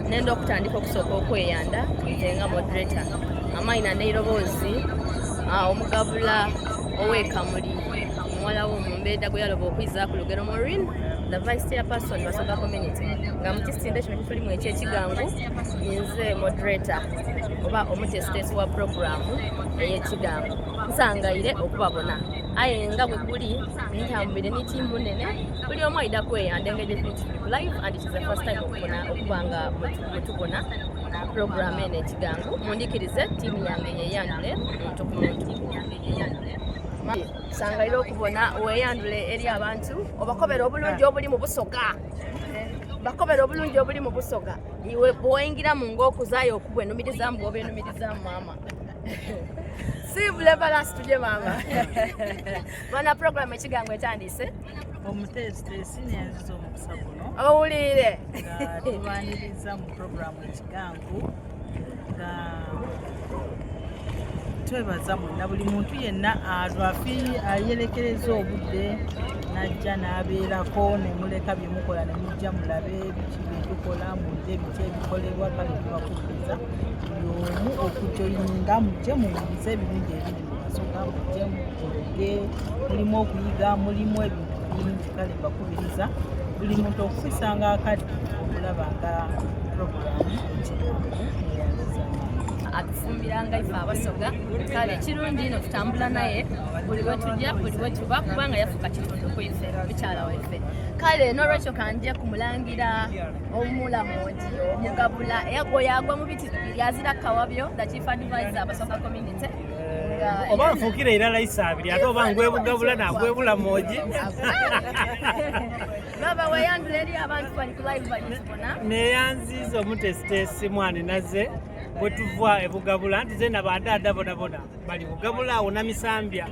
Nenda okutandika okusooka okweyanda nze nga moderator amaina n'eiroboozi ah, omugabula ow'ekamuli muwala wo mumbeeda gwe yaloba okwizaaku Lugero Maureen the vice chairperson Basoga community nga mu kisinde kino kitulimu ekyekigangu ninze moderator oba omuteesiteesi wa puroguramu ey'ekigangu nsangaire okubabona aye nga bwe guli ntambwire ni tiimu nene buli omu aida kweyanda engeri gyetuli tuli ku live and it is the first time okubona okuba nga mutubona program eno ekigangu mundikirize tiimu yange yeyandule muntu ku muntu sangaire okubona weyandule eri abantu obakobera obulungi obuli mu busoga bakobera obulungi obuli mu busoga iwe bwoyingiramu ngaokuzayo okubwenumirizaamu bwoba enumirizaamu maama sibulebala situje maama bana program ekigango etandise Omuteesiteesi neyanziza omukisa guno owuliire nga tubaniriza mu puroguramu ekigangu nga twebaza mwenna buli muntu yenna atwafi ayerekereza obudde najja n'abeerako nemuleka byemukola nemujja mulabe biki byetukola mujje biki ebikolebwa kale tubakubiriza buli omu okujoyininga mujje muwulirize ebirungi ebiri mu Basoga mujje muyige mulimu okuyiga mulimu ebintu bingi kale mbakubiriza buli muntu okufisanga akadde okulaba nga puroguramu ekigambo neyanziza atufumbiranga ife abasoga kale kirungi ino tutambula naye buli wetujja buli wetuba kubanga yafuuka kitundu ku ife mukyala waife kale nolwekyo kanje kumulangira omulamoji omugabula oyo agwa mu biti bibiri azira kawabyo the chief advisor abasoga community oba nfuukira irala isaabiri ate oba ngwebugabula nagwebula moji baba weyandula eri abantu bali ku live bali tubona neyanziza omutesitesi mwana naze bwetuva ebugabula nti zena badaada bonabona bali bugabula awo namisambya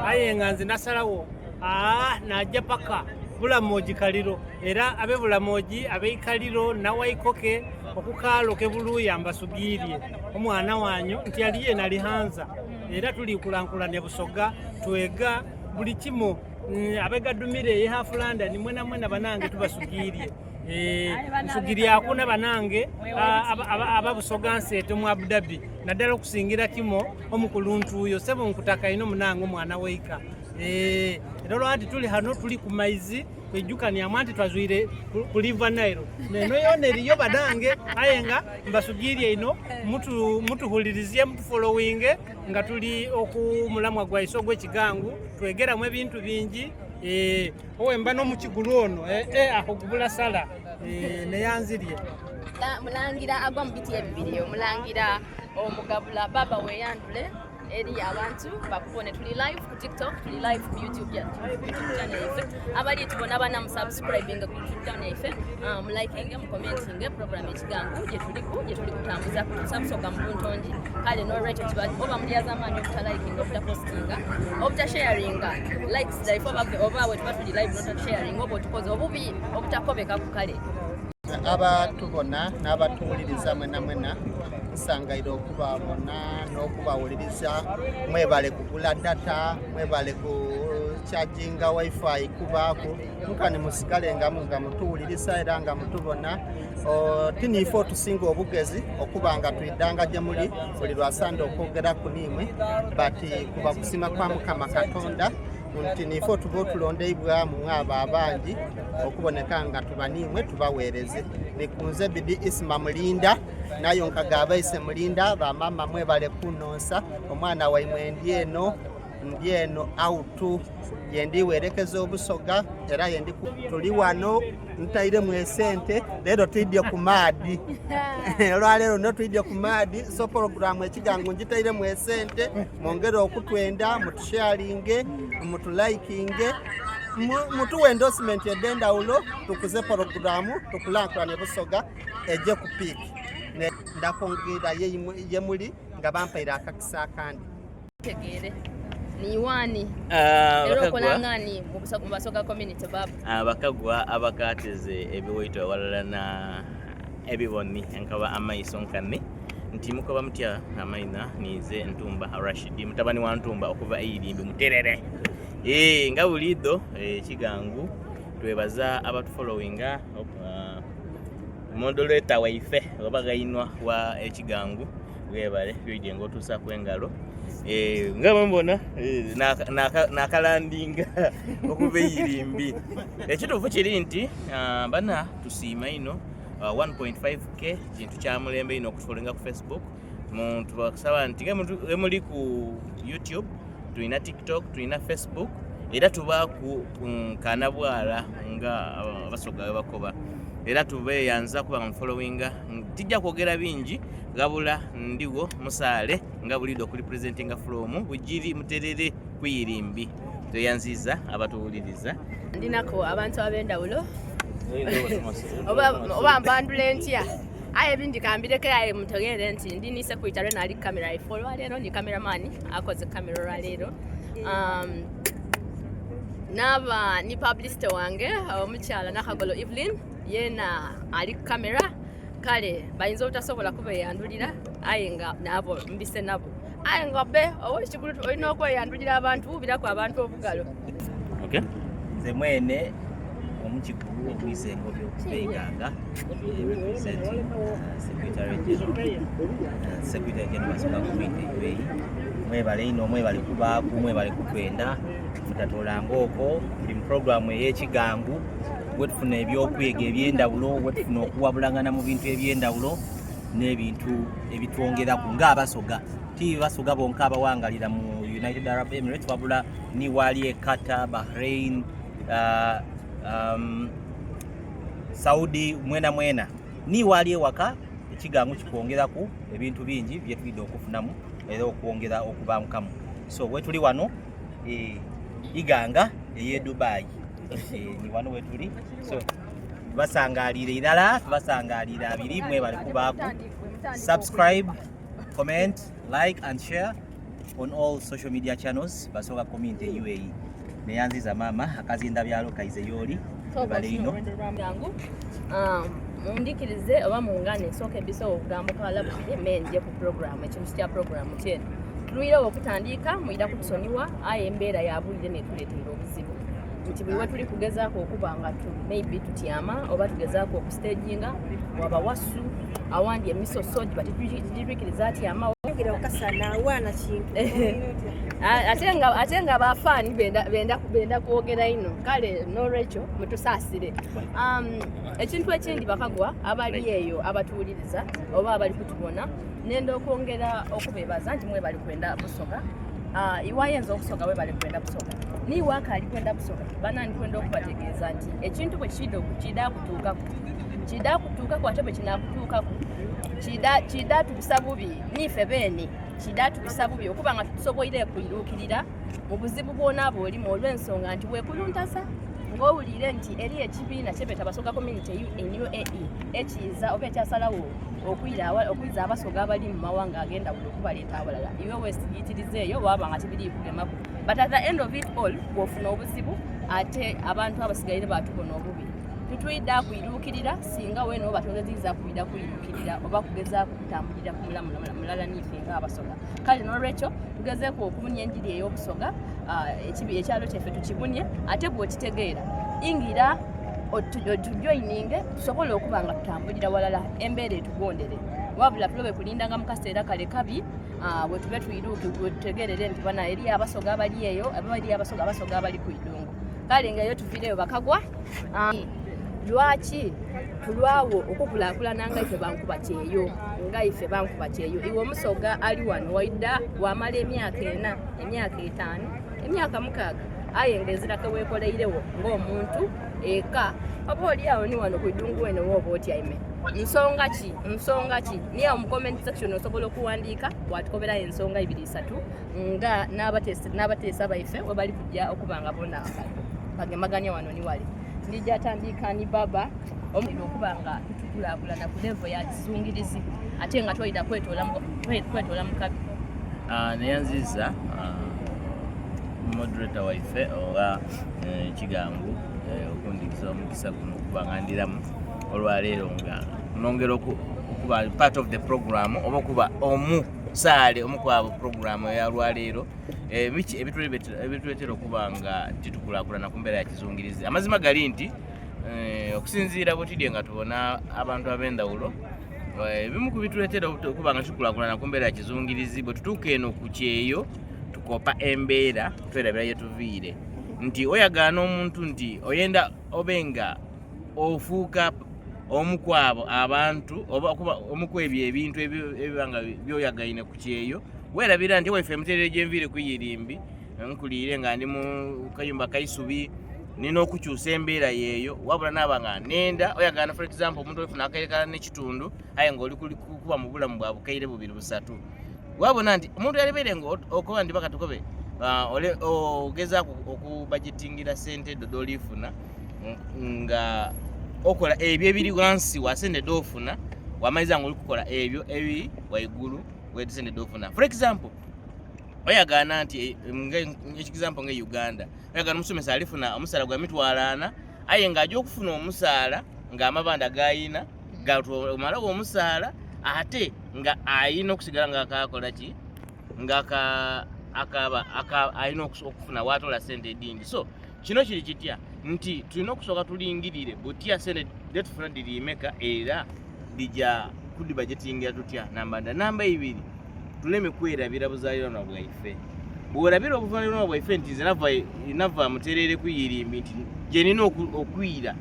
aye nga nze nasalawo aa najja paka bulamoji kaliro era abe bulamoji abeikaliro nawaikoke okukaalo ke buluya mbasugiirye omwana wanyu nti aliye nalihanza era tuli kulankulania busoga twega buli kimu mm, abegadumire eye half London mwena mwena banange tubasugiirye eh, nsugiryakuna banange ababusoga nseete mu Abu Dhabi naddala okusingira kimo omukuluntuuyo sebo nkutaka ino munange omwana weika eh, era olwa nti tuli hano tuli ku maizi kwejukaniamu anti twazwire ku River Nile neno yona eriyo banange aye nga mbasugiirye ino mutuhulirizie mutufolowinge nga tuli oku mulamwa gwaise ogw'ekigangu twegeramu ebintu bingi eh, owemba n'omukigulu ono eh, eh, ako gubula sala neyanzirye mulangira agwa mu biti ebibiri omulangira omugabula baba weyandule eri abantu bakubone tuli live ku tiktok tuli live ku youtube youtube channel yaife abali tubona bana mu subscribing ku youtube channel yaife ah, mu liking mu commenting program ekigangu gye tuliku gye tuli kutambuza kutuusa busoga mu buntongi kale n'olwekyo kiba oba mulyaza amaanyi obutalikinga obutapostinga obutasharinga likes life oba oba we tuba tuli live notasharinga oba otukoze obubi obutakobeka ku kale abatubona n'abatuwuliriza mwena mwena nsangaire okubabona n'okubawuliriza mwebale kugula data mwebale ku charginga wifi kubaaku nkani musigale nga nga mutuwuliriza era nga mutubona tiniife otusinga obugezi okuba nga twidanga gye muli buli lwasande okwogera ku niimwe but kuba kusima kwa mukama katonda nti niife otuba otulondeibwamu mwabo abangi okuboneka nga tuba niimwe tubaweereze nikunze bidi isma mulinda nayo nkagabaise mulinda bamama mwebale kunonsa omwana waimwe ndi eno ndi eno autu yendi werekeza obusoga era yendi tuli wano ntairemu esente leero twidye ku maadi olwaleero no twidye ku maadi so programu ekigangu ngitairemu esente mwongere okutwenda mutusharinge mutulaikinge mutuwe endorsement edendawulo tukuze programu tukulankulane busoga eje ku piiki ndakongira yemuli nga bampaire akakisa akandi tegeere niwani ah, era okola ngani mu Basoga community baba abakagwa abakateze ebiwaito awalala na ebiboni nkaba amaiso nkane nti mukoba mutya amaina nize Ntumba Rashidi mutabani wa Ntumba okuva eirimbi muterere eh nga buliidho eh, kigangu twebaza abatufollowinga uh, Moderator waife oba ghainwa wa ekigangu webale byoidye nga otuusaku engalo eh, nga bwembona eh, nakalandinga okuva eirimbi. Ekituufu kiri nti ah, bana tusiima inho 1.5k ah, kintu kya mulembe inho okutufollowinga ku Facebook. Muntu bakusaba nti emuli ku YouTube tulina TikTok tulina Facebook era tubaaku mm, kanabwala nga ah, abasoga webakoba era tubeyanza kuba nga mufollowinga. Tijja kwogera bingi gabula ndiwo musaale nga bulido okuli presentinga from Bugiri Muterere kuyirimbi. Tweyanziza abatuwuliriza. Ndinako abantu ab'endawulo oba mbandule ntya aye ebindi kambireke aye mutegeere nti ndi ni secretary nali kamera ife olwaleero ndi cameraman akoze kamera olwaleero. Naaba ni publicity wange omukyala Nakagolo Evelyn yena ali kamera kale bayinza obutasobola kubeyandulira aye nga nabo mbise nabo aye nga be owekigulu olina okweyandulira abantu wubiraku abantu obugalo. Okay. Nze mwene omukigulu okwisengo by'okubeiganga representing Secretary General Secretary General Basoga Community UAE. Mwebale ino, mwebale kubaaku, mwebale kutwenda mutatolanga okwo tuli mu programu ey'ekigangu wetufuna ebyokwega ebyendawulo, wetufuna okuwabulangana mu bintu ebyendawulo n'ebintu ebitwongeraku ng'abasoga. Ti basoga bonka abawangalira mu United Arab Emirates, wabula ni wali e Qatar, Bahrain, Saudi, mwena mwena ni wali ewaka. Ekigangu kikwongeraku ebintu bingi byetwidde okufunamu era okwongera okubangukamu. So wetuli wano e, Iganga eye Dubai ni wano wetuli. So tubasangalire irala, tubasangalire abiri, mwebale kubaaku. Subscribe, comment, like and share on all social media channels Basoga Community UAE. Neyanziza mama akazinda byalo kaize yoli bale ino. Mundikirize oba mungane nsooka ebisowo obugambo kalabudde menje ku program ekintu kya program kyeno tulwirewo okutandika mwida kutusonyiwa aye embeera yabulire netuleetera obuzibu nti buli wetuli kugezaako okuba nga maybe tutyama oba tugezaako okustaginga waba wasu awandi emisoso giba titwikiriza atyama ate nga bafaani benda kwogera ino kale nolwekyo mutusaasire. Ekintu ekindi bakagwa abali eyo abatuwuliriza oba abali kutubona nenda okwongera okubebaza nti mwebali kwenda Busoga. Iwayenza okusoga webali kwenda Busoga niwe akaali kwenda Busoga bana ndikwenda okubategeeza nti ekintu bwe kida kida kutuukaku kida kutuukaku ate bwe kinakutuukaku kida tubisa bubi niife beene kida tubisa bubi okuba nga tutusoboire kwiruukirira mu buzibu bwona bwolimu olw'ensonga nti wekuluntaza ng'owulire nti eri ekibiina kyebeta Basoga Community in UAE ekiiza oba ekyasalawo okwiza abasoga abali mu mawanga ag'endawulo okubaleeta awalala iwe wesigitirizeeyo waba nga tibiri kugemaku but at the end of it all bw'ofuna obuzibu ate abantu abasigaire batubona obubi tutwida kwiruukirira singa weena oba togeziza kwida kwiruukirira oba kugezaako kutambulira ku mulamu mulala niife ng'abasoga. Kale n'olwekyo tugezeeko okubunya enjiri ey'obusoga, ekyalo kyaffe tukibunye ate bw'okitegeera ingira otujoininge tusobole okuba nga tutambulira walala embeera etugondere wabula tulobe kulindanga mu kaseera kale kabi bwe tube twiruke tutegeerere nti bana eri abasoga abali eyo eri abasoga abasoga abali ku idungu. Kale nga eyo tuviireyo bakagwa. Lwaki tulwawo okukulaakulana nga ife bankuba kyeyo nga ife bankuba kyeyo iwe omusoga ali wano waidda wamala emyaka ena emyaka etaano emyaka 6 aye nga ezirako weekoleirewo ng'omuntu eka oba oli awo ni wano ku idungu wene wooba otyaime nsonga ki nsonga ki niye mu comment section osobola okuwandiika watukoberayo ensonga 2 3 nga n'abateesa baife we bali kujja okuba nga bona bagemaganya wano ni wali. Ndijja tandika ni baba omuliro okuba nga tukulaakulana ku level ya kizungirizi ate nga twalida kwetoola mu kabi. Neyanziza moderator waife oba Kigangu okundikiza omukisa guno okuba nga ndiramu olwaleero nga nongera okuba part of the program oba okuba omusaale omu kwabo program eyalwaleero. Biki ebituleetera okuba nga titukulaakulana ku mbeera ya kizungirizi? Amazima gali nti Eh, okusinziira bwetudye nga tubona abantu ab'endawulo eh, ebimu ku bituleetera okuba nga tukulakulana ku mbeera ya kizungirizi bwe tutuuka eno ku kyeyo tukopa embeera twerabira yetuviire nti oyagaana omuntu nti oyenda obe nga ofuuka omu ku abo abantu oba okuba omu ku ebyo ebintu ebiba nga byoyagaine ku kyeyo werabira nti waife emiterere gyenviire kuyirimbi nkuliire nga ndi mu kayumba kaisubi nina okukyusa embeera yeeyo wabula naaba nga nenda oyagana for example omuntu olifuna akaire nekitundu aye nga oli kuba mu bulamu bwa bukaire bubiri busatu wabona nti omuntu yalibeire nga okoba nti bakatukobe ah, ogezaku okubajetingira sente edo dolifuna nga okola ebyo ebiri wansi wa sente dofuna wamaliza nga oli kukola ebyo ebiri waigulu wesente dofuna for example oyagaana nti eh, example nga Uganda oyagaana omusomesa alifuna omusaala gwa mitwalo ana aye ng'ajja okufuna omusaala ng'amabanda gayina gamalawo omusaala ate nga ayina okusigala nga akakola ki nga akaba alina okufuna watola sente edindi so kino kiri kitya nti tulina okusooka tulingirire butya sente detufuna diriimeka era dija kudibajetingira tutya namba nda namba ibiri tuleme kwerabira buzaliranwa bwaife bworabira obuzaliranwa bwaife nti nze nava muterere kuyirimbi nti gyenina okwira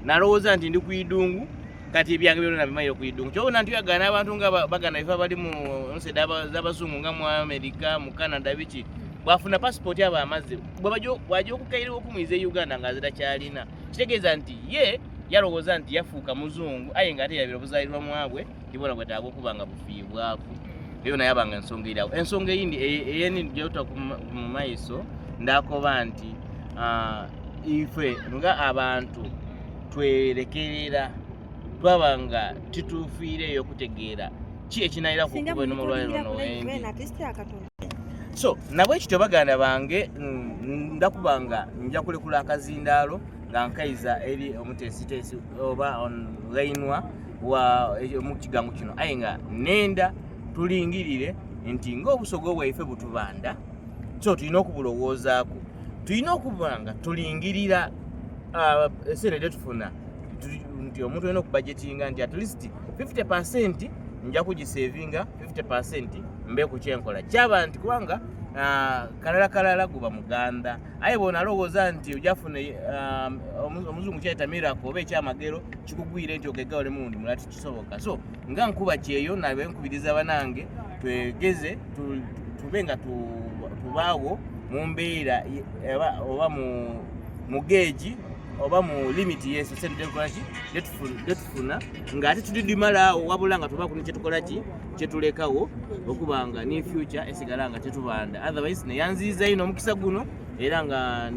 nalowooza nti ndi kuidungu kati ebyange byona bimayire kuidungu kyobona nti oyagana abantu nga bagana ife abali mu nsi z'abazungu nga mu amerika mu canada biki bwafuna pasipoti aba amaze bwaja okukairwa okumwiza e uganda nga azira kyalina kitegeeza nti ye yalowooza nti yafuuka muzungu aye nga ate yabira obuzaalirwa mwabwe tibona bwetaaga okuba nga bufiibwaku eyo naye abanga ensonga eri awo ensonga eyindi eyenindi gyeuta mu maiso ndakoba nti ah, ife nga abantu twerekerera twaba nga titufiireeyo okutegeera ki ekinayira ku kuba eno mulwaliro no wendi so nabwekityo baganda bange mm, ndakuba nga nja kulekula akazindaalo nga nkaiza eri omuteesiteesi oba ghainwa wa eh, mu kigango kino aye nga nenda tulingirire nti ng'obusogo bwaife butubanda so tulina okubulowoozaaku tulina okuba nga tulingirira ah, esente detufuna nti omuntu olina okubajetinga nti at least 50 percent nja kugisevinga 50 percent mbe ku kyenkola kyaba nti kubanga ah, kalala kalala guba muganda aye bwonalowooza nti ojafuna um, omuzungu kyayita miracle oba ekyamagero kikugwire nti ogegawole muwundi mulala tikisoboka so nga nkuba kyeyo nabe nkubiriza banange twegeze tube nga tubaawo mu mbeera oba mu geegi oba mu limit yesu sente tetukolaki detufuna nga ate tudidimalaawo wabula nga tubaku nekyetukolaki kyetulekawo okuba nga ne future esigala nga tetubanda otherwise neyanziiza ino omukisa guno era nga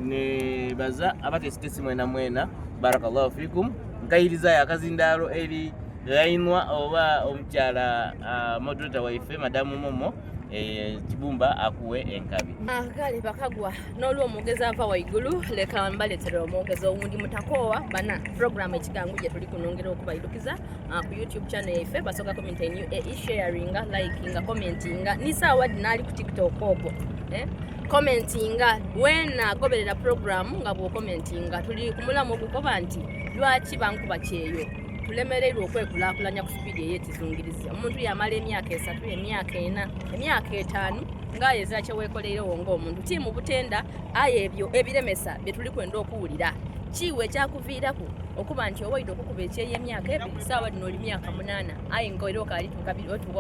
nebaza abatesitesi mwena mwena barakallahu fikum nkayirizayo akazindaalo eri ghainwa oba omukyala uh, moderator waife madamu momo eh, kibumba akuwe enkabi ah, kale bakagwa n'olwo omwogezi ava waigulu leka mbaletere omwogezi owundi mutakoowa bana program ekigangu gye tuli kunongera okubaidukiza uh, ku youtube channel yaife basoga community new ae sharinga likinga commentinga ni saawa dinaali ku tiktok okwo eh? commentinga wena goberera program nga bwokomentinga tuli ku mulamu ogukoba nti lwaki bankuba kyeyo tulemererwa okwekulakulanya ku sipiidi ey'ekizungirizi omuntu yamala emyaka esatu emyaka ena emyaka etaano ng'ayezera kyeweekoleirewo ng'omuntu tiimu butenda aye ebyo ebiremesa bye tuli kwenda okuwulira kiiwe ekyakuviiraku okuba nti owaide okukuba ekyeyo emyaka ebiri saawa dino oli myaka munaana aye nga era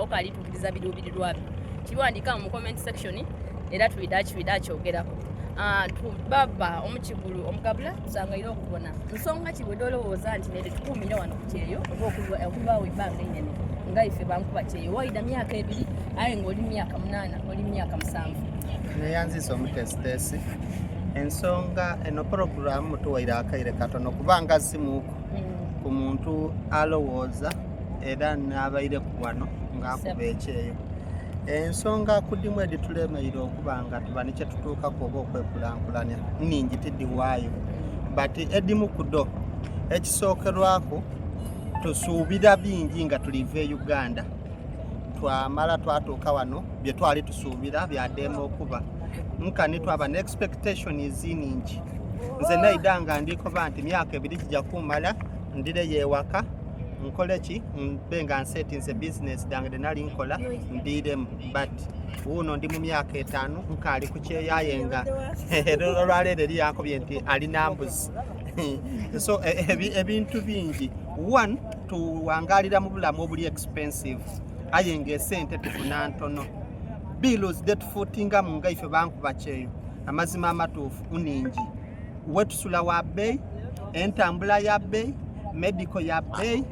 okaalituukiriza biruubirirwa byo kiwandiika mu comment section era twida kyogerako ah, baba omukigulu omugabula tusangaire okubona nsonga ki bwedolowooza nti nere tukuumire wano ku kyeyo oba okulwawo ebbanga einene nga ife bankuba kyeyo waida myaka ebiri aye nga oli myaka munaana oli myaka musanvu neyanziza omutesitesi ensonga eno puroguramu mutuwaire akaire katono kubanga zimuku mm. ku muntu alowooza era n'abaire ku wano ng'akuba ekyeyo ensonga kudimu editulemeire okuba nga tuba ni kyetutuukaku oba okwekulankulanya nningi tidiwaayo but edimu kudo ekisookerwaku tusuubira bingi nga tuliva e Uganda twamala twatuuka wano bye twali tusuubira byadeema okuba nkani twaba ne expectations ningi. Nze naida nga ndikoba nti myaka ebiri gija kumala ndireyo ewaka nkole ki, mbe nga nsetinze bizinesi dhange dhenali nkola ndiiremu, but wuuno ndi mu myaka etaanu nkaali ku kyeyo aye nga olwaleero eri yankobye nti alina mbuzi. So ebintu bingi. One, tuwangalira mu bulamu obuli expensive aye nga esente tufuna ntono. Bills dhetufuutingamu nga ife bankuba kyeyo, amazima amatuufu nhingi. Wetusula wa bbeeyi, entambula ya bbeeyi, medical ya bbeeyi,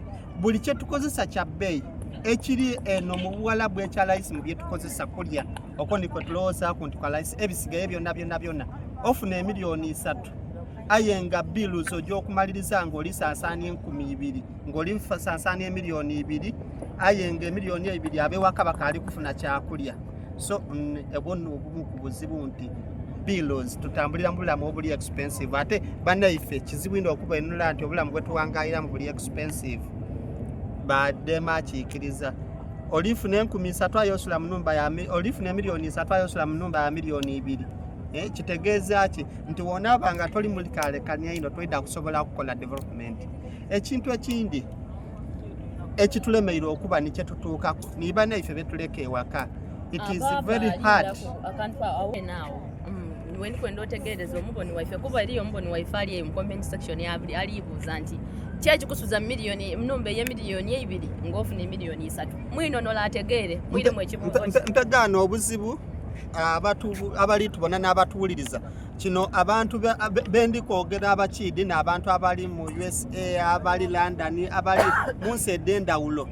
buli kyetukozesa kya bbeeyi. Ekiri eno mu Buwalabu ekya laisi mu byetukozesa kulya, okwo ni kwetulowoozaaku nti kwa laisi, ebisigaye byona byona byona ofuna emiliyoni isatu aye nga bills oja okumaliriza nga oli sansaania enkumi ibiri, nga oli sansaania emiliyoni ibiri, aye nga emiliyoni eibiri ab'ewaka bakaali kufuna kyakulya. So obwo n'obumu ku buzibu nti bills tutambulira mu bulamu obuli expensive, ate bannaife kizibu inho okubainula nti obulamu bwetuwangaliramu buli expensive. Badema akiikiriza. Olifuna enkumi isatu aye osula mu numba ya olifuna emiliyoni isatu aye osula mu numba ya miliyoni ibiri. Kitegeeza ki? Nti wonaaba nga toli mulikalekania inho toidha kusobola kukola development. Ekintu ekindi ekitulemeire okuba ni kyetutuukaku ni banaife betuleka ewaka. It is very hard. Akantu awo naawo wendikwenda otegeereza omuboni waife, kuba eriyo omuboni waife ali eyo mu comment section alibuuza nti ki ekikusuza miliyoni numba ey'emiliyoni eibiri ng'ofuna emiliyoni isatu. Mwinonola ategeere mwiremu ekibuuzo. Mpegaana obuzibu abali tubona n'abatuwuliriza kino abantu bendi kwogera abakiidi n'abantu abali mu USA, abali London, abali mu nsi ed'endawulo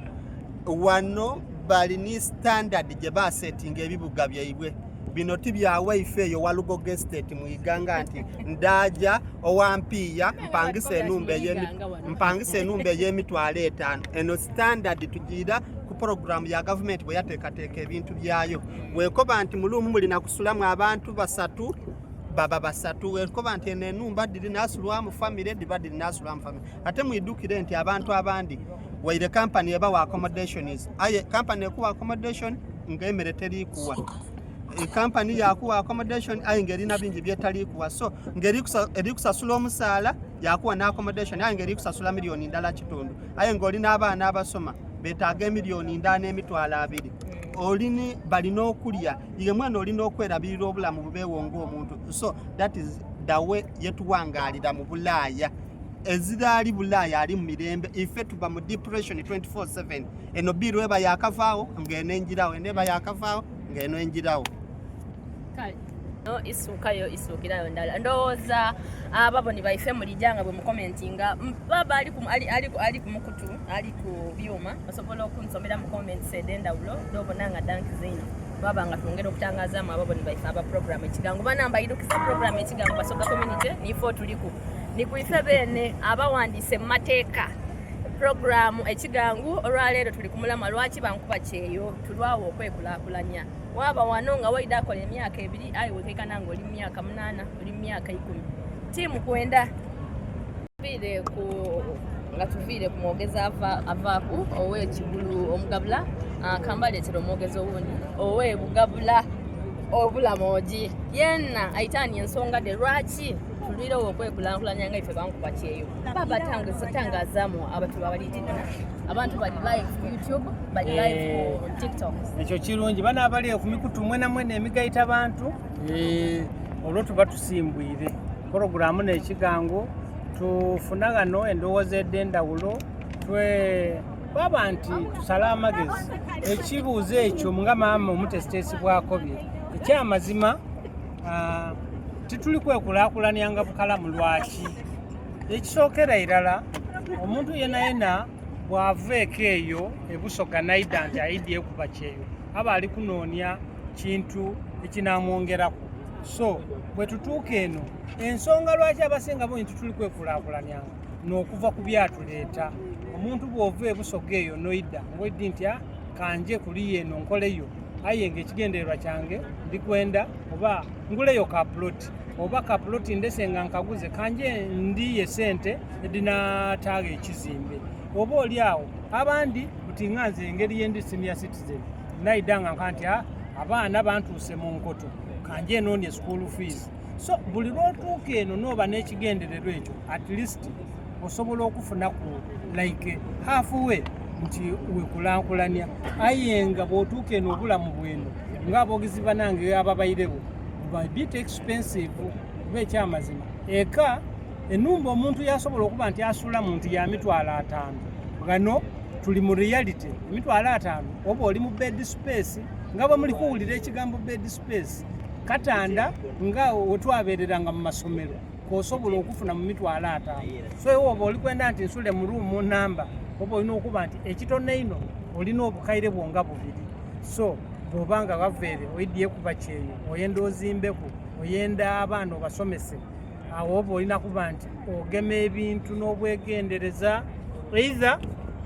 wano bali ni standard gye basetinga ebibuga byaibwe. Bino ti bya waife eyo Walugogo Estate mu Iganga nti ndaja owampiiya mpangisa enumba ey'emitwalo etaano. Eno standard tugiira ku programu ya gavumenti bwe yateekateeka ebintu byayo. Wekoba nti mu luumu mulina kusulamu abantu basatu, baba basatu. Wekoba nti eno enumba dhiri nasulwamu famire, dhiba dhiri nasulwamu famire. Ate mwidukire nti abantu abandi waire kampani ebawa accommodations, aye kampani ekuwa accommodation nga emere terikuwa. Kampani yakuwa accommodation aye nga erina bingi byetalikuwa. So nga eri kusasula omusaala yakuwa na accommodation aye nga eri kusasula miliyoni ndala kitundu, aye nga oli n'abaana abasoma betaaga emiliyoni ndala n'emitwalo abiri. Olini balina okulya, iye mwana olina okwerabirira obulamu bubeewo ng'omuntu. So that is the way yetuwangalira mu Bulaaya. Ezira ali Bulaaya ali mu mirembe, ife tuba mu depression 24/7. Eno bill eba yakavaawo ng'eno enjirawo, eno eba yakavaawo ng'eno enjirawo. Kale no isuukayo isuukirayo ndala. Ndowooza ababoni baife mulijja nga bwe mukomentinga, baba ali ku mukutu, ali ku byuma, osobola okunsomera mu comments ed'endawulo ndobona nga dankiza inho. Baba nga twongera okutangazaamu ababoni baife aba program Ekigango. Bana mbayirukiza program Ekigango Basoga Community nife otuliku. Ni ku ife beene abawandiise mu mateeka programu Ekigangu. Olwaleero tuli ku mulamwa lwaki bankuba kyeyo tulwawo okwekulaakulanya. Waba wano nga waida akola emyaka ebiri aye wekeikana nga oli mu myaka 8, oli mu myaka 10. Tiimu kwenda tuviire ku nga tuviire ku mwogezi avaaku ow'ekigulu omugabula, kambaleetera omwogezi owundi ow'ebugabula obulamogi yenna aitaani ensonga de lwaki tulwirewo okwekulaakulanya nga ife bankuba kyeyo. Baba tangazaamu abantu abaliitibona, abantu bali live ku YouTube, bali live ku TikTok. Ekyo kirungi bana abali ku mikutu mwena mwena emigaita bantu, olwo tuba tusimbwire poroguramu n'ekigango tufuna ghano endowooza ed'endawulo twe baba nti tusale amagezi. Ekibuuzo ekyo nga maama omutesitesi bwakobye ekyamazima, tituli kwekulaakulanyanga bukalamu. Lwaki? Ekisookera irala, omuntu yena yena bw'ava eka eyo ebusoga naida nti aidye ekuba kyeyo, aba ali kunoonia kintu ekinamwongeraku. So bwe tutuuka eno, ensonga lwaki abasinga bungi tituli kwekulaakulanyanga n'okuva ku byatuleeta. Omuntu bw'ova ebusoga eyo noida ngoidi nti kanje kuliya eno nkoleyo, aye nga ekigendererwa kyange ndikwenda oba nguleyo ka ploti, oba ka ploti ndese nga nkaguze, kanje ndiye sente edinataaga ekizimbe. Oba oli awo abandi buti nga nze engeri yendi senior citizen naida nga nka nti abaana bantuuse mu nkoto, kanje enoonye school fees. So buli lw'otuuka eno n'oba n'ekigendererwa ekyo, at least osobola okufunaku like half way nti wekulankulania. Aye nga bw'otuuka eno obulamu bweno ng'aboogezi banange ababairewo buba bit expensive, kuba ekyamazima eka enumba omuntu yasobola okuba nti asulamu nti ya mitwalo ataano, ghano tuli mu reality emitwalo ataano oba oli mu bed space, nga bwe muli kuwulira ekigambo bed space katanda nga wetwabeereranga mu masomero k'osobola okufuna mu mitwalo ataano. So iwe oba oli kwenda nti nsule mu ruumu namba, oba olina okuba nti ekitono einho olina obukaire bwo nga bubiri. So bw'oba nga waveere oidhye kuba kyeyo, oyenda ozimbeku, oyenda abaana obasomese, awo oba olina kuba nti ogema ebintu n'obwegendereza, either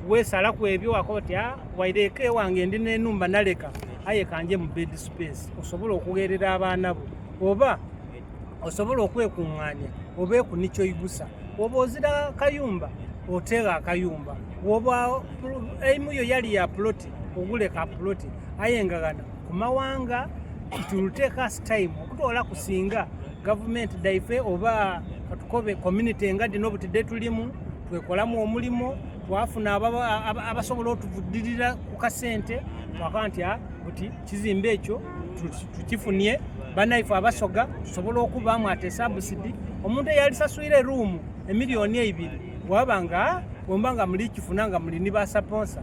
weesalaku ebyo wakoba oti ah, waire eka ewange ndi n'enumba naleka, aye kanje mu bed space osobole okugheerera abaana bo, oba osobola okwekunganya obeeku ni kyoigusa. Woba ozira kayumba oteegho akayumba, woba eimu yo yali ya ploti ogule ka ploti, aye nga ghano ku mawanga it will take us time okutoolaku singa gavumenti dhaife oba katukobe community nga dhino buti dhetulimu twekolamu omulimo twafuna abasobola otuvudhirira ku kasente twakoba nti buti kizimbe ekyo tukifunie banaife abasoga tusobola okubaamu ate sabusidi. Omuntu eyalisaswire eruumu emiliyoni eibiri bwaba nga bwemba nga muli kifuna nga muli ni basaponsa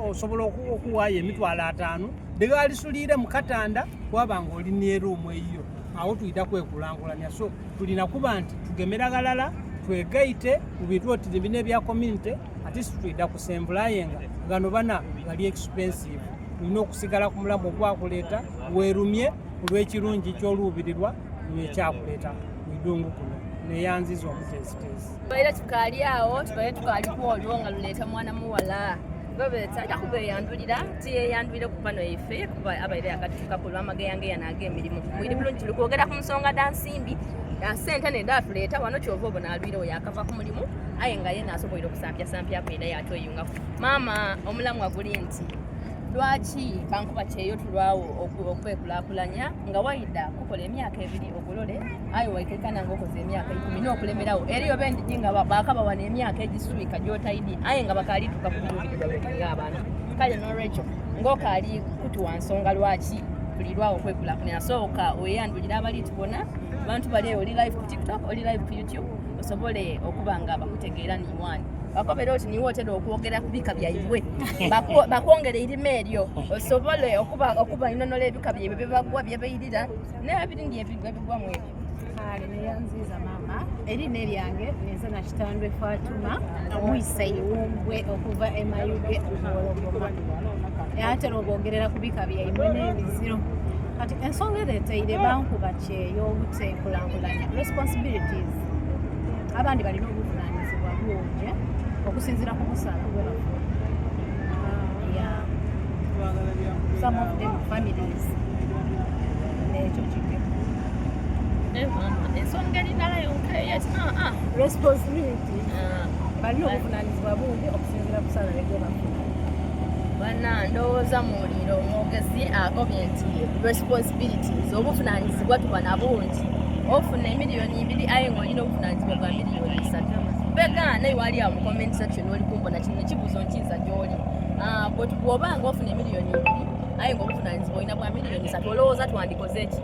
osobola okuwaayo emitwalo ataanu dheghalisuliire mu katanda waba nga oli ni eruumu eyiyo, awo twidha kwekulankulania. So tulina kuba nti tugemera ghalala twegaite mu bintu oti bino ebya community, at least twidha kusenvula, aye nga ghano bana ghali expensive. Tulina okusigala ku mulamu ogwakuleeta weerumye olw'ekirungi ky'oluubirirwa n'ekyakuleeta ku idungu kuno. Neyanziza omuteesiteesi. Tubaire tukaali agho, tubaire tukaali ku olwo nga luleeta mwana muwala. Gwebeta aja kubeyandulira, tiyeyandwire ku pano yaife kuba abaire yakatutukaku olw'amageyangeya n'ag'emirimu. Mwiri bulungi tuli kwogera ku nsonga dha nsimbi, dha sente n'edhatuleeta wano kyova obona alwirewo yakava ku mulimu aye nga yena asoboire okusampyasampyaku era yatweyungaku. Maama omulamwa guli nti lwaki bankuba kyeyo tulwawo okwekulakulanya nga waida kukola emyaka ebiri ogolole aye waikaikana nga okoze emyaka ikumi n'okulemerawo eriyo bendidi nga bakabawa n'emyaka egiswika gyotaidi aye nga bakalituka ku biruubirirwa byetu ng'abantu. Kale n'olwekyo ng'okaali kutuwa nsonga lwaki tulirwawo okwekulakulanya, sooka weyandulira abali tubona bantu bali eyo, oli live ku TikTok, oli live ku YouTube, osobole okuba nga bakutegeera niwani bakobera oti niwe otera okwogera ku bika byaibwe bakwongera erima eryo osobole okuba inonola ebika byaibwe byebagwa byebairira n'ebirindi ebigwa mu ebyo. Kale neyanziza maama, erina eryange ninze Nakitandwe Fatuma omwisa iwumbwe okuva e Mayuge Muwologoma. Atera obwogerera ku bika byaimwe n'emiziro. Kati ensonga ereteire bankuba kyeyo obuteekulankulanya responsibilities, abandi balina obuvunanyizibwa bungi okusinziira ku musaala gwe bafuna. Yeah. Some of them families n'ekyo kityo. Ensonga erindala yonka eyati responsibility, balina obuvunanyizibwa bungi okusinziira ku salary gwe bafuna. Bana ndowooza muwulire omwogezi agobye nti responsibilities, obuvunanyizibwa tuba na bungi. Ofuna emiliyoni ibiri aye ng'olina obuvunanyizibwa bwa miliyoni isatu. Begaana iwe ali awo mu comment section oli kumbona kino ekibuuzo nkiiza gy'oli. Bw'oba nga ofuna emiliyoni ibiri aye ng'obuvunanyizibwa olina bwa miliyoni isatu, olowooza twandikoze ki?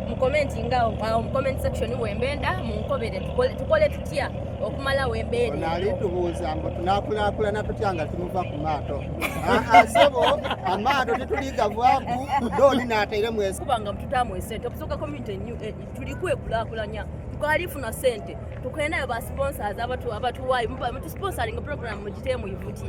Mu comment nga awo mu comment section wembenda munkobere tukole tutya okumalawo embeera. Ono ali tubuuza mbu tunakulaakulana tutya nga tumuva ku maato. Sebo amaato tetuligavaaku dooni n'ateire mwesi. Kuba nga mututaamu esente obusoga community new tuli kwekulakulanya tukalifuna sente tukendayo ba sponsors abatuwaayo mutusponsoring program mugiteemu ivuti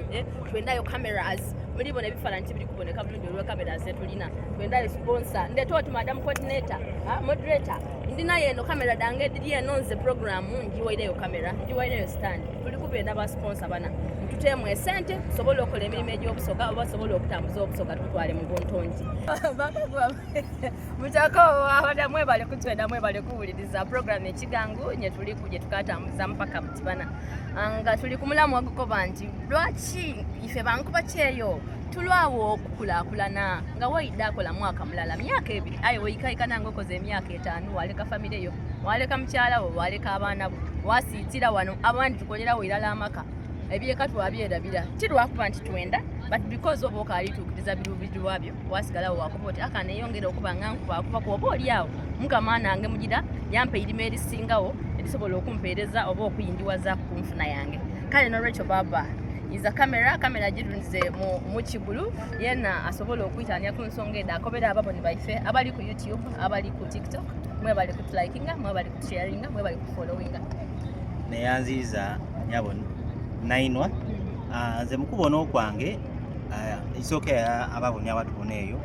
twendayo cameras mulibona ebifaananyi tibiri kuboneka bulungi olwa cameras zetulina twendayo sponsor ndeta oti madam coordinator moderator ndinayo eno kamera dange ediri eno nze program ngiwaireyo kamera ngiwaireyo stand tuli kubenda ba sponsor bana mututeemu esente tusobole okukola emirimu egy'obusoga oba tusobole okutambuza obusoga tutwale mu buntongi. Mutako abada mwebale kutwenda mwebale kuwuliriza program ekigangu nye tuli kuje tukatambuza mpaka mutibana nga tuli kumulamu agukoba nti lwaki ife bankuba kyeyo tulwawo okukulakulana nga waida akola mwaka mulala myaka ebiri aye weikaikana nga okoze emyaka etaano waleka famire yo. Waleka mukyala wo, waleka abaana bo, wasiitira wano, abandi tukolerawo irala amaka. Ebyeka twabyerabira. Ti lwakuba nti twenda, but because oba okaali tuukiriza biruubirirwa byo, wasigalawo wakuba oti aka neeyongera okuba nga nkuba kuba oba oli awo mukama nange mugira yampa eirima erisingawo erisobola okumpeereza oba okuyindiwaza ku nfuna yange. Kale nolwekyo baba iza kamera kamera girunze mu, mu kigulu yena asobola okwitanya ku nsonga eda akobera ababoni baife abali ku YouTube, abali ku TikTok, mwebale kutulikinga, mwebale kutusharinga, mwebale kufollowinga. Neyanziiza nyabo Nainwa. Nze mukubona okwange ekisooka ababoni abatubona eyo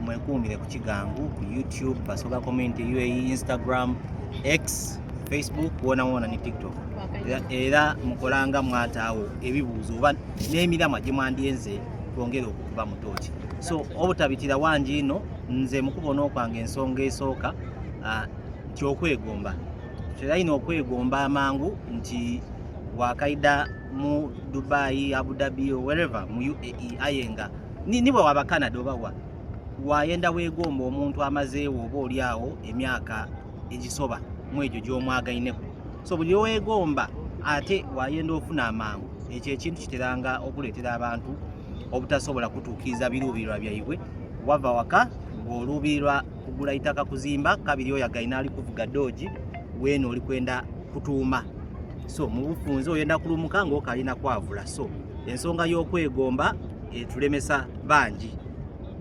mwekuumire ku Kigangu ku YouTube, Basoga Community UAE, Instagram, X, Facebook, wona wona ni TikTok. Era mukolanga mwataawo ebibuuzo oba n'emiramwa gye mwandyenze twongere okukuba mu tooki. So obutabitira wangi ino nze mukubona okwange ensonga esooka nti okwegomba teralina okwegomba amangu nti wakaida mu Dubai, Abu Dhabi, wherever mu UAE aye nga ni bwe waba Canada oba wa wayenda weegomba omuntu amazeewo oba oli awo emyaka egisoba mu egyo gy'omwagaineko. So buli weegomba ate wayenda ofuna amangu, ekyo ekintu kiteranga okuleetera abantu obutasobola kutuukiriza biruubirirwa byaibwe. Wava waka ng'oluubirirwa kugula itaka kuzimba, kabiri oyagaine ali kuvuga doogi weena oli kwenda kutuuma. So mu bufunze oyenda kulumuka ng'okalina kwavula. So ensonga y'okwegomba etulemesa bangi,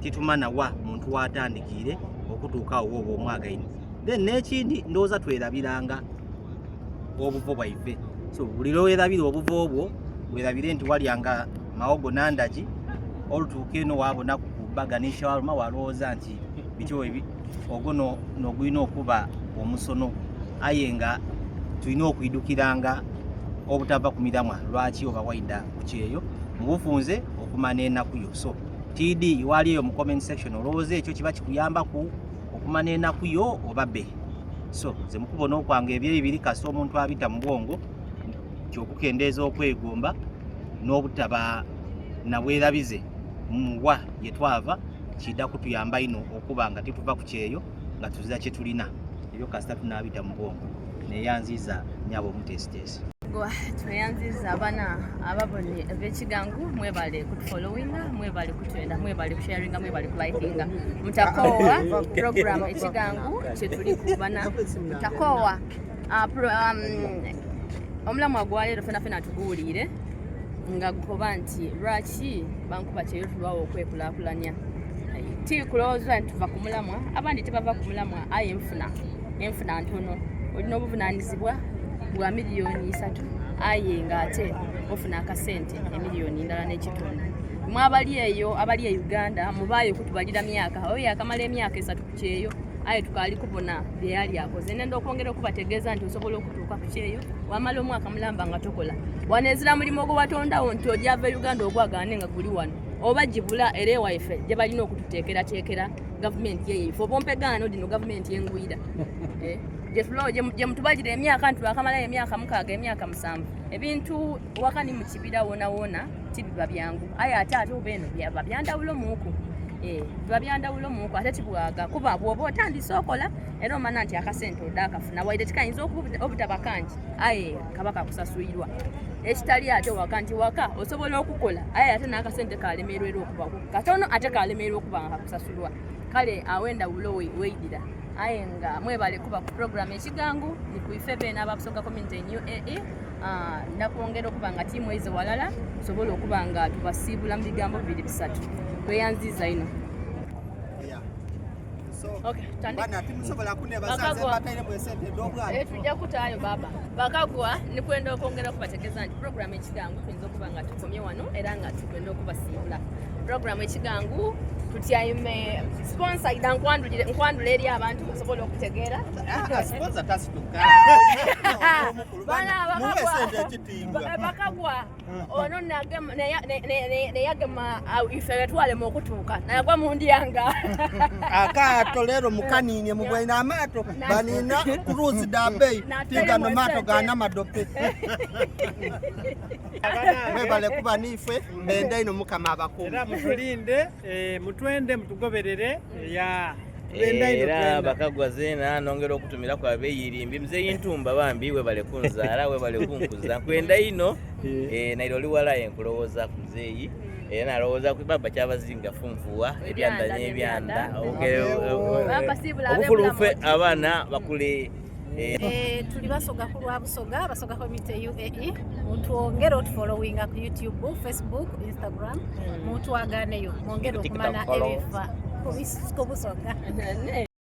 titumana wa muntu watandikiire okutuuka awo oba omwagaine. Then n'ekindi ndowooza twerabiranga obuvo bwaife. So buli lwewerabira obuvo obwo werabire nti walyanga mawogo nandagi, olutuuka eno wabona ku baga ne shawarma walowooza nti bityo ogwo nogulina okuba omusono, aye nga tulina okwidukiranga obutava ku miramwa lwaki oba waida ku kyeyo mu bufunze okumana enaku yo. So TD wali eyo mu comment section olowooza ekyo kiba kikuyambaku okumana enaku yo oba be. So nze mukubona okwange ebyo ebibiri kasi omuntu abita mu bwongo kyokukendeeza okwegomba n'obutaba na bwerabize muwa ye twava kida kutuyamba ino okuba nga tituva ku kyeyo nga tuzira kye tulina ebyo kasita tunaabita mu bwongo. Neyanziza nyabo omuteesiteesi. Tweyanziza abana ababone b'ekigangu, mwebale kutufollowinga, mwebale kutwenda, mwebale kusharinga, mwebale kulikinga. Mutakoowa program ekigangu kyetuli kubana, mutakoowa omulamwa gwa leero fena fena tuguwuliire nga gukoba nti lwaki bankuba kyeyo tulwawo okwekulaakulanya. Ti kulowooza nti tuva ku mulamwa, abandi tebava ku mulamwa, aye enfuna ntono. Olina obuvunaanyizibwa bwa miliyoni 3 aye ng'ate ofuna akasente emiliyoni ndala n'ekitundu. Mwe abali eyo abali e Uganda mubaayo kutubalira myaka, oyo yakamala emyaka 3 ku kyeyo aye tukaali kubona bye yali akoze. Nenda okwongera okubategeeza nti osobola okutuuka ku kyeyo wamala omwaka mulamba nga tokola. Wano ezira mulimu ogwo watondawo nti ojava e Uganda ogwagaane nga guli wano, oba gibula era ewaife gye balina okututeekerateekera gavumenti yeife oba ompegaano dino gavumenti engwira gye mutubalira emyaka nti lwakamalayo emyaka 6 emyaka 7. Ebintu waka ni mu kibira wona wona tibiba byangu, aye ate ate oba eno byaba byandawulo muuku, biba byandawulo muuku ate tibwaga kuba bw'oba otandise okola era omanya nti akasente oda akafuna waire tikayinza obutaba kangi aye kaba kakusasuirwa. Ekitali ate waka nti waka osobola okukola aye ate n'akasente kalemerwa era okuba katono ate kalemerwa okuba nga kakusasulwa. Kale awo endawulo weidira. Aye nga mwebale kuba ku program ekigangu ni kuife beena ababusoga community in UAE. Nakwongera okuba nga tiimu eize walala tusobole okuba nga tubasiibula mu bigambo 2 3. Tweyanziza ino. Tujja kutaayo baba bakagwa nikwenda okwongera okubategeeza nti program ekigangu tuyinza okuba nga tukomye wano era nga tukwenda okubasiibula. Program ekigangu tutyaime sponsor ida nkwandula eri abantu basobole okutegeera. Sponsor tasituka. Bakagwa ono neyagema ife yatwalema okutuuka nagwa mu ndyanga. Akaato leero mukaninye mubwaine amaato banina cruise da bei tigano maato gana madope. Mwebale kuba niife mbenda ino mukama abakuume. Era mutulinde, mutwende mutugoberere ya. Tubenda ino Era twena. bakagwa zeena nongera okutumiraku abeyirimbi muzeeyi Ntumba bambi webale kunzaala webale kunkuza nkwenda ino eh, naire oli walaye nkulowoozaku muzeeyi era nalowooza ku baba kyabazinga funfuwa ebyanda n'ebyanda Baba sibula obufulufe abebula abaana bakule Eh, tuli basoga ku lwa Busoga, Basoga Community UAE. Mutwongere otufollowinga ku YouTube, Facebook, Instagram. Mutwaganeyo mwongere TikTok okumanya follow. ebifa ku Busoga. Ne.